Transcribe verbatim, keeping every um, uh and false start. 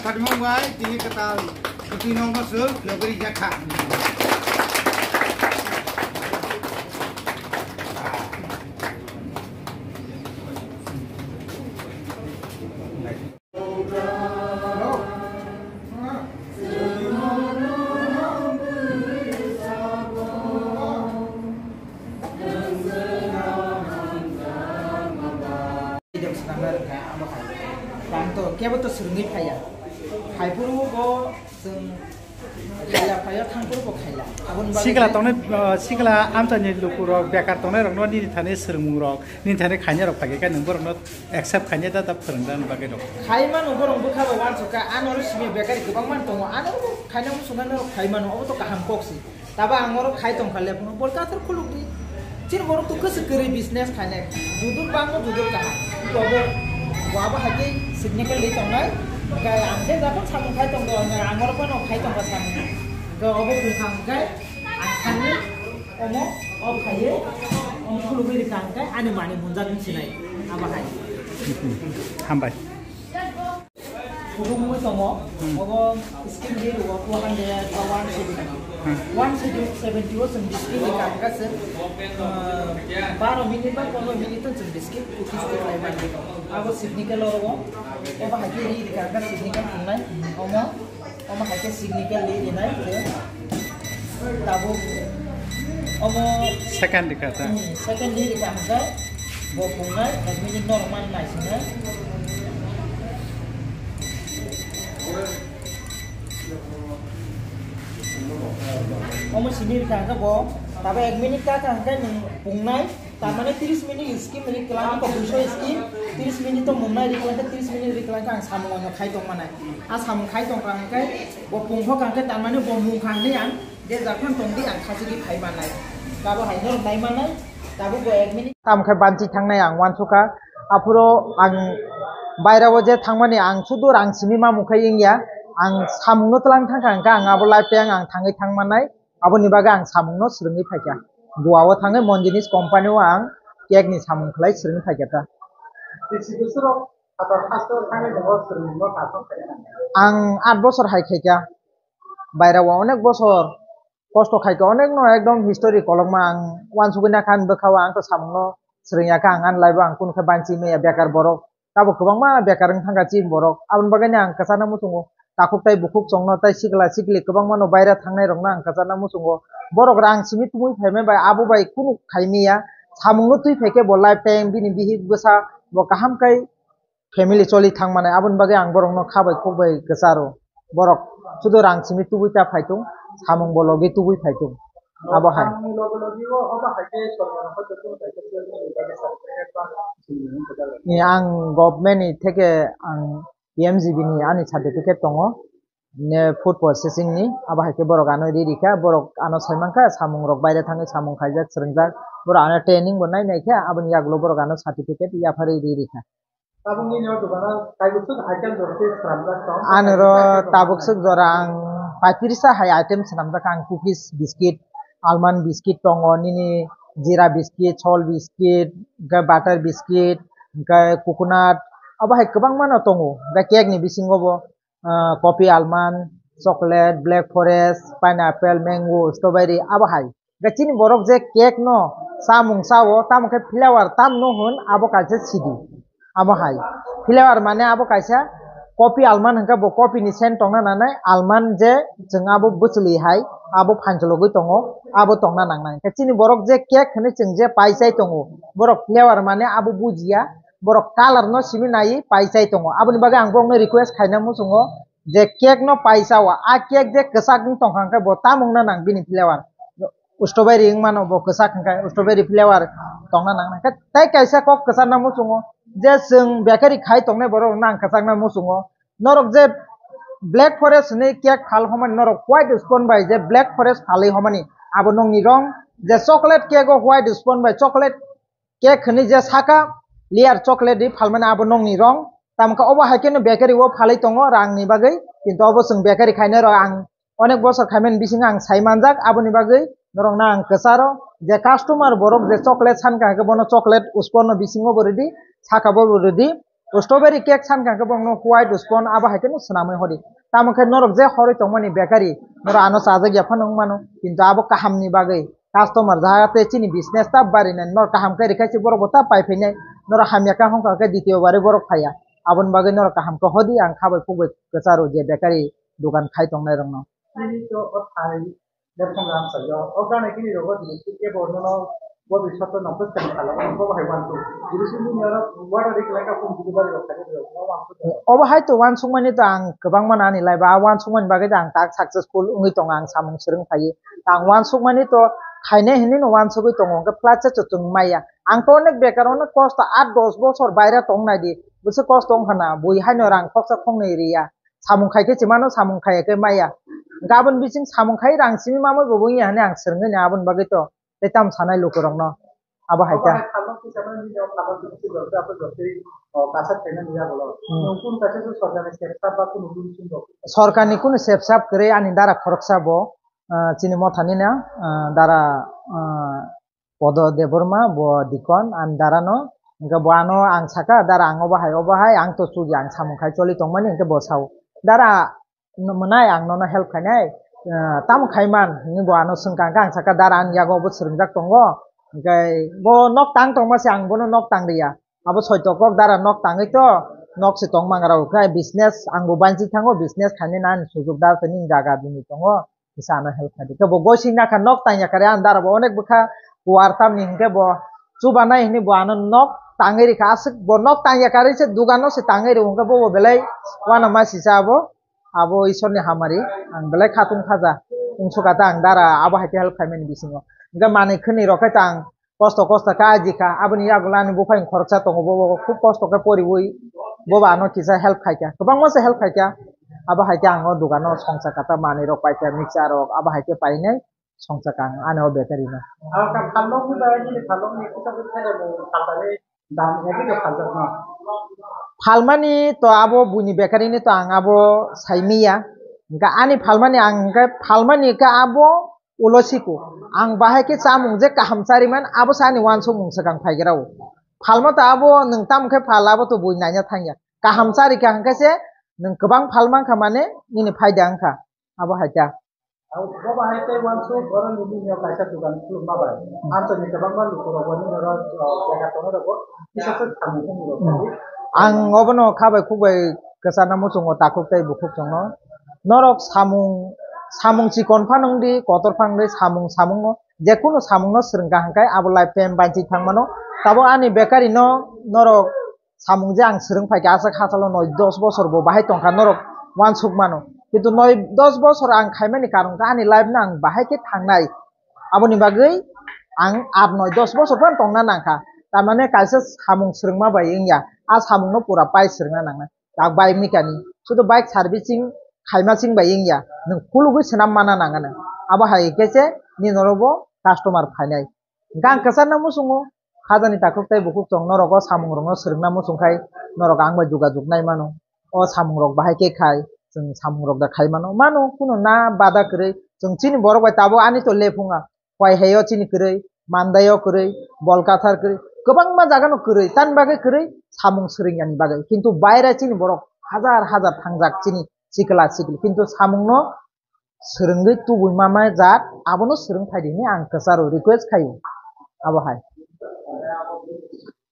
Mumbai, tini kwtal, kwtwi nokno swk, nokri jakha. Video swnamna rwkha, abo hai. Tang to, kebo to swrwngwi phaiya. Phaiphuru bo chwng khaila phaiya, thangphuru bo khaila. Aboni bagwi Sikla tongnai, uh, sikla amchaini lukurok, bekar tongnairokno nini thani swrwngmungrok, nini thani khainarok phai khe, nwng borokno accept khainai da, da phwrwngna bagwi rok. Khai mano borok bwkha bai uansukha, ano oro simi bekari kwbangma tongo, ano oro khaina muchungkha norok khai mano, obo to kaham kok se. Tabo ang oro khai tongkha le phano, bol kathar khulukdi. Chini borok to kwswk kwrwi business khainai. Judur bangno judur kaham. Tobo bo abo hai khe signature li tongnai. Hwnkhe ang khe jokhon samung khai tongo, ang oro phano khai tongkha samung. Hwnkhe obo bwkha hwnkhe ang thangwi omo off khaiwi omo khulugwi rwkha hwnkhe ani manwi munjak wng sinai. Abo hai. Hambai. Kubungwi tongo, Hmm. obo scheme di rwo two hundred ba one seventy. Hmm. One seventy o chwng biscuit ni kangka se, ah, baro minute ba pondro minute o chwng biscuit cookies twi khlai mani. Abo signature o rwo, obo hai khe ri ri kangka signature tongnai, omo, omo hai khe signature ri rinai je. Tabuk omo Second rikha ta? Hmm, second day rikha hwnkhe bo pungnai ek minute norok man nai swngnai. Omo simi rikha hwnkhe bo tabuk ek minute kha hwnkhe nwng pungnai. Tamani tris minute scheme ri kwlangkha, duiso scheme, tris minute to mungnai ri kwlangkha, tris minute ri kwlangkha ang samung ano khai tongmanai. A samung khai tongkha hwnkhe bo pungkha hwnkhe tamani bo mungkha hwnwi ang je jakhon tongdi ang khachigwi phai manai. Tabo hai norok nai manai, tabuk bo ek minute. Tamo khe banchi thangnai ang uansukha, aphuru ang bairao je thangmani ang sudur ang simi mamung khai wngya, ang samungno twlang thangkha hwnkhe ang abo life tang ang thangwi thangmanai. Aboni bagwi ang samungno swrwngwi phaikha. Goa o thangwi Monjinis company o ang cake ni samung khlai swrwngwi phaikha ta. Ang aat bosor hai khaikha. Baira o onek bosor kosto khaikha, onek no ekdom history kolokma ang uansugwi nakha ani bwkha o ang to samungno swrwngya kha, ang ani life o ang kunu khe banchi maya bekar borok. Tabuk kwbangma bekar wng thangkha chini borok. Aboni bagwino ang kwchana muchungo. Takhuk tai bukhuk chongno tai sikla sikli kwbangmano baira thangnai rokno ang kwchana muchungo. Borok rang simi tubui phaimani bai abo bai kunu khaimaya. Samungno twi phaikhe bo life time bini bihik bwsa bo kaham khai family choli thangmani. Aboni bagwi ang borokno kha bai khuk bai kwcharo. Borok sudu rang simi tubui ta phaitung, samung bo logi tubui phaitung. Abo hai. Ni ang government ni theke ang P M G B ni ani certificate tongo, ne food processing ni, abo hai khe borok ano ri rikha, borok ano sai mankha, samung rok baire thangwi samung khaijak, swrwngjak, borok ano training bo nai nai kha, aboni yagulo borok ano certificate yapharwi ri rikha. Tabuk nini o dogano kaibwswk item jora tei swnamjak tong? Ani ro tabuk swk jora ang paitris ta hai item swnamjak, ang cookies, biscuit, almond biscuit tongo, nini jeera biscuit, sol biscuit, hwnkhe butter biscuit, hwnkhe coconut, abo hai kwbangma no tongo. Hwnkhe cake ni bisingo bo, ah, coffee almond, chocolate, black forest, pineapple, mango, strawberry, abo hai. Hwnkhe chini borok je cake no chamung chao, tamo khe flavor tamno hwn, abo kaisa sidi. Abo hai. Flavor mane abo kaisa coffee almond hwnkhe bo coffee ni scent tongna nangnai, almond je chwng abo bwchwlwi hai, abo phanchwlogwi tongo, abo tongna nangnai. Hwnkhe chini borok je cake hwnwi chwng je pai chai tongo, borok flavor mane abo bujiya, borok color no simi naiwi pai chai tongo. Aboni bagwi ang borokno request khaina muchungo, je cake no pai chao, a cake je kwchak wng tongkha hwnkhe bo tamo wngna nang bini flavor. Strawberry wng mano bo kwchak hwnkhe strawberry flavor tongna nang nang khe. Tei kaisa kok kwchakna muchungo je chwng bakery khai tongnai borok rokno ang kwchakna muchungo. Norok je black forest hwnwi cake phal homani, norok white sponge bai je black forest phalwi homani, abo nokni rong. Je chocolate cake o white sponge bai chocolate cake hwnwi je saka layer chocolate ri phalmani abo nokni rong. Tamo khe obo hai kheno bakery o phalwi tongo rangni bagwi, kintu obo chwng bakery khainai rok ang onek bosor khaimani bisingo ang sai manjak, aboni bagwi norokno ang kwcharo je customer borok je chocolate sankha hwnkhe bono chocolate sponge no bisingo bo rwdi, saka bo rwdi, strawberry cake san kha khe bongno white spoon abo hai khe no swnamwi hodi. Tamo khe norok je horwi tongmani bakery, norok ano chajak ya phano wng mano, kintu abo kahamni bagwi customer jahate chini business ta barinai, norok kaham khe rikhaise borok bo ta pai phainai, norok hamya khe hongkha khe ditio bari borok phaiya. Aboni bagwi norok kaham khe hodi, ang khabai khukbai kwcharo je bakery dogan khai tongnai rokno. Nini to o thai lephang ram sa yo. O gana kini rogo di ki ke bo no bo di soto no bus kan khala bo bo hai wan tu. Diri si ni oro water dik laka kum di bari rok khai ro. Obo hai to wansukmani to ang kwbangma nani lai ba, a wansukmani bagwi to ang tak successful wngwi tongo, ang samung swrwng phaiwi. Ang wansukmani to khainai hinwi no wansugwi tongo, hwnkhe flat se chwng maya. Ang to onek bekar, onek kosto, aat dos bosor baira tong nai di, bwswk kosto wngkha na, bui haino rang khoksa khoknwi riya. Samung khai khe se mano, samung khaiya khe maya. Hwnkhe aboni bising samung khai rang simi mamwi bo wngya hinwi ang swrwngwi ni aboni bagwi to. Tei tamo sanai lukurokno abo hai khe. Hmm. Sorkarni kunu sepsap kwrwi ani dara khoroksa bo, ah, chini mothani na, ah, dara, ah, Podo Debbarma, bo dikon, ani dara no, hwnkhe bo ano ang saka, dara ang obo hai, obo hai, ang to chukya, ang samung khai choli tongmani, hwnkhe bo sao, dara, no mwnai ang nono help khainai, ah, tamo khaiman hinwi bo ano swngkha, hwnkhe ang saka dara ani yago bo swrwngjak tongo, hwnkhe bo nok tang tongma se ang bono nok tang riya, abo soito kok dara nok tangwi to nok se tongma rok khe business ang bo banchi thango, business khainai nani sujuk da tini jaga dini tongo, kisa ano help khaidi khe bo gosing nakha nok tang yakare ang dara bo onek bwkha kuar tamni hwnkhe bo chubanai hinwi bo ano nok tangwi rikha, aswk bo nok tang yakare se dugano se tangwi rw hwnkhe bo bo belai uanama sisa abo. Abo Isorni hamari, ang belai khatung khaja, wngsuka ta ang dara abo hai khe help khaimani bisingo. Hwnkhe manwi khwnwi rok khe ta ang kosto kosto khe aji kha, aboni yagulo ani buphang khoroksa tongo, bo, bo khub kosto khe poriwi, bo bo ano kisa help khai kha, kwbangma se help khai kha. Abo hai khe ang o dogano songcha kata manwi rok pai kha, mixture rok, abo hai khe painai songcha kha ang ani o bakery no. Phalmani to abo buini bakery ni to ang abo sai miya. Hwnkhe ani phalmani ang hwnkhe phalmani khe abo ulo siko. Ang bahai khe chamung je kaham chariman abo se ani uansukmung swkang phaigrao. Phalma to abo nwng tamo khe phal abo to bui naina thangya. Kaham chari kha hwnkhe se nwng kwbang phalma wngkha mane nini phaida wngkha. Abo hai kha. Bo bahai tei uansuk borok ni bini o kaisa dogan khulukma bai. Amtoni kwbangma lukurok bo nini oro, o, jaga tongnai rok bo kisa se samung hwnwi rok. Hmm. Ang obono kha bai khuk bai kwchana muchungo takhuk tei bukhuk chwngno. Norok samung, samung chikon phano wng di, kotor phano wng di, samung, samung no, jekunu samung no swrwng kha hwnkhe abo lifetime banchi thang mano. Tabuk ani bakery no norok samung je ang swrwng phaikha, aswk hachalo noi dos bosor bo bahai tongkha norok uansuk mano. Kintu noi dos bosor ang khaimani karon khe ani life no ang bahai khe thangnai. Aboni bagwi ang aat noi dos bosor phano tongna nangkha. Tamane kaisa samung swrwngma bai wngya, a samung no pura pai swrwngna nangnai. Tak bike mechanic, sudu bike servicing khaima ching bai wngya, nwng kulugwi swnam mana nangano. Abo hai khe se nini oro bo customer phainai. Hwnkhe ang kwcharna muchungo, khajani takhuk tei bukhuk chwng norok o samung rokno swrwngna muchung khai norok ang bai jogajog nai mano. O samung rok bahai khe khai, chwng samung rok da khai mano. Mano kuno na bada kwrwi, chwng chini borok bai tabuk ani to lephunga. Paihaio chini kwrwi, Mandaio kwrwi, Bolkathar kwrwi, kwbangma jagano kwrwi. Tamni bagwi kwrwi? Samung swrwngya ni bagwi. Kintu baira chini borok hajar hajar thangjak chini sikla sikli. Kintu samungno swrwngwi tubui mama jat, abono swrwng phaidi hinwi ang kwcharo request khaio. Abo hai.